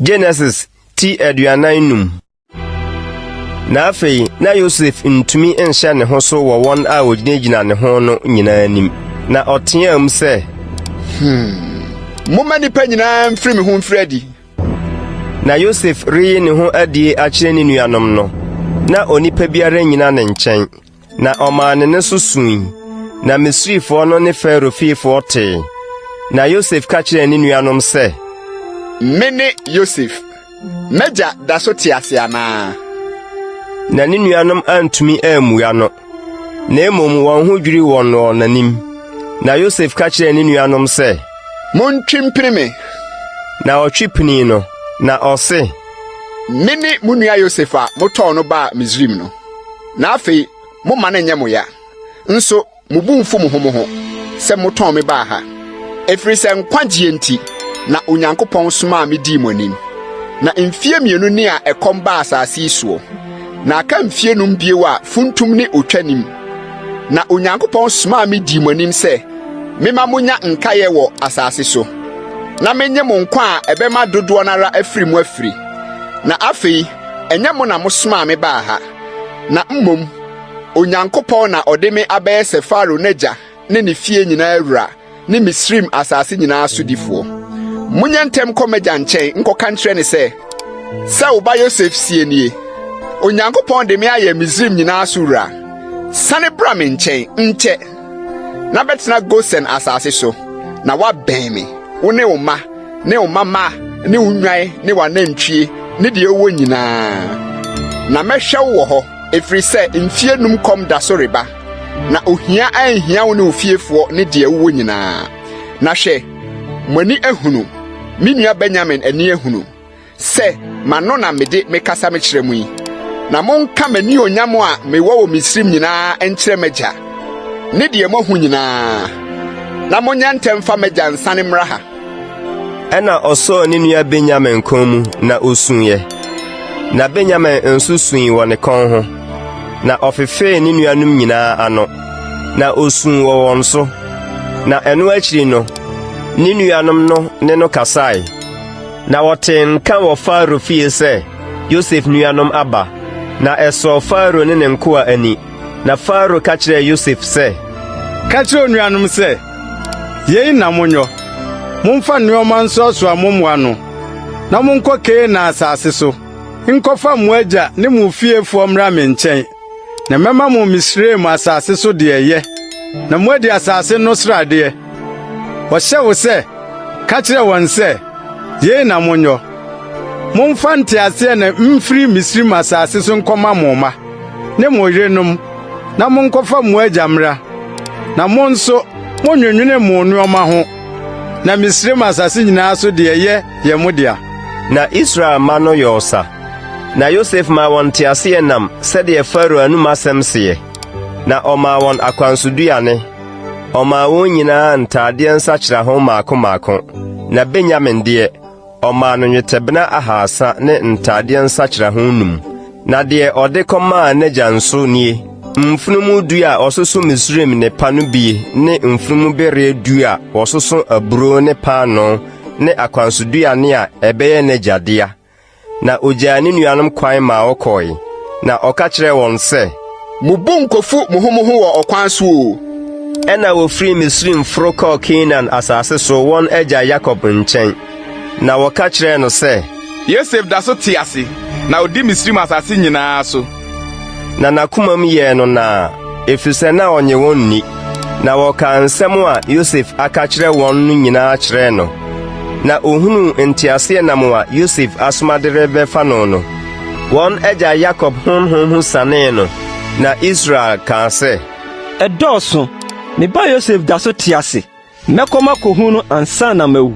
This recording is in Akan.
Genesis ti 45. Na afei na Yosef ntumi nhyɛ ne ho so wɔ wɔn a wɔgyinagyina ne ho no nyinaa anim, na ɔteaam sɛ, Momma nnipa nyinaa mfiri me ho mfiri adi. Na Yosef reyi ne ho adie akyerɛ ne nuanom no, na onipa biara nnyina ne nkyɛn. Na ɔmaa ne nne so sui, na Misrifoɔ no ne Farao fiefoɔ tee. Na Yosef ka kyerɛɛ ne nuanom sɛ, Mene Yosef. M'agya da so te ase anaa? Na ne nuanom antumi ammua no, na mmom wɔn ho dwirii wɔn wɔ n'anim. Na Yosef ka kyerɛɛ ne nuanom sɛ, Montwe mpini me. Na wɔtwe pinii no, na ɔse, Mene mo nua Yosef a motɔn no baa Misraim no. Na afei momma no nyɛ mo ya. Nso mo bo mfu mo ho mo ho sɛ motɔn me baa ha, ɛfiri sɛ nkwagyeɛ nti na Onyankopɔn somaa me dii mo anim. Na mfeɛ mmienu ni a ɛkɔm baa asase yi soɔ, na aka mfeɛ num bio a funtum ne otwa nnim. Na Onyankopɔn somaa me dii mo anim sɛ memma monya nkaeɛ wɔ asase so, na mennye mo nkwa a ɛbɛma dodoɔ no ara afiri mu afiri. Na afei ɛnyɛ mo na mosomaa me baa ha, na mmom Onyankopɔn na ɔde me abɛyɛ sɛ Farao n'agya ne ne fie nyinaa wura ne Misraim asase nyinaa sodifoɔ. Monyɛ ntɛm nkɔ m'agya nkyɛn nkɔka nkyerɛ no sɛ, 'Sɛ wo ba Yosef seɛ nie, Onyankopɔn de me ayɛ Misraim nyinaa so wura. Sane bra me nkyɛn nkyɛ, na bɛtena Gosen asase so, na woabɛn me, wo ne wo mma ne wo mma mma ne wo nnwan ne w'anantwie ne deɛ wowɔ nyinaa. Na mɛhwɛ wo wɔ hɔ, ɛfiri sɛ mfeɛ num kɔm da so reba, na ohia anhia wo ne wo fiefoɔ ne deɛ wowɔ nyinaa. Na hwɛ, mo ani ahunu, me nua Benyamin ani ahunu, sɛ m'ano na mede mekasa mekyerɛ mo yi, na monka m'anuonyam a mewɔ wɔ Misraim nyinaa nkyerɛ m'agya, ne deɛ moahu nyinaa, na monyɛ ntɛm mfa m'agya nsane mmra ha. Ɛnna ɔsɔɔ ne nua Benyamin kɔn mu na osuiɛ. Na Benyamin nso sui wɔ ne kɔn ho. Na ɔfefee ne nuanom nyinaa ano, na osuu wɔ wɔn so. Na ɛno akyiri no, ne nuanom no ne no kasae. Na wɔtee nka wɔ Farao fie sɛ Yosef nuanom aba, na ɛsɔɔ Farao ne ne nkoa ani. Na Farao ka kyerɛɛ Yosef sɛ, Ka kyerɛ wo nuanom sɛ, 'Yei na monyɔ, Momfa nneɛma nsoasoa mo mmoa no, na monkɔ Kanaan asase so nkɔfa mo agya ne mo fiefoɔ mmra me nkyɛn. Na mɛma mo Misraim asase so deɛ ɛyɛ, na moadi asase no sradeɛ. Wɔhyɛ wo sɛ, ka kyerɛ wɔn sɛ, 'Yei na monyɔ. Momfa nteaseɛnam mfiri Misraim asase so nkɔma mo mma ne mo yerenom, na monkɔfa mo agya mmra. Na mo nso, monnwennwene mo nneɛma ho, na Misraim asase nyinaa so deɛ ɛyɛ yɛ mo dea. Na Israel mma no yɔɔ sa. Na Yosef maa wɔn nteaseɛnam sɛdeɛ Farao anom asɛm seɛ, na ɔmaa wɔn akwansoduane. Ɔmaa wɔn nyinaa ntadeɛ nsakyeraho mmaako mmaako, na Benyamin deɛ, ɔmaa no nnwetɛbena ahasa ne ntadeɛ nsakyeraho num. Na deɛ ɔde kɔmaa n'agya nso nie, mfunumu du a wɔsoso Misraim nnepa no bie ne mfunumu bereɛ du a wɔsoso aburoo ne paanoo ne akwansoduane a ɛbɛyɛ n'agya dea. Na ogyaa ne nuanom kwan maa wɔkɔe, na ɔka kyerɛɛ wɔn sɛ, Mo bo nkofu mo ho mo ho wɔ ɔkwan so oo! Ɛnna wofirii Misraim foro kɔɔ Kanaan asase so wɔn agya Yakob nkyɛn, na wɔka kyerɛɛ no sɛ, Yosef da so te ase, na odi Misraim asase nyinaa so. Na n'akomam yɛɛ no naa, efisɛ na ɔnnye wɔn nni. Na wɔkaa nsɛm a Yosef aka akyerɛ wɔn no nyinaa kyerɛɛ no. Na ohunuu nteaseɛnam a Yosef asoma de rebɛfa no no, wɔn agya Yakob honhom ho sanee no, na Israel kaa sɛ, Ɛdɔɔso! Me ba Yosef da so te ase. Mɛkɔ makohu no ansa na mawu.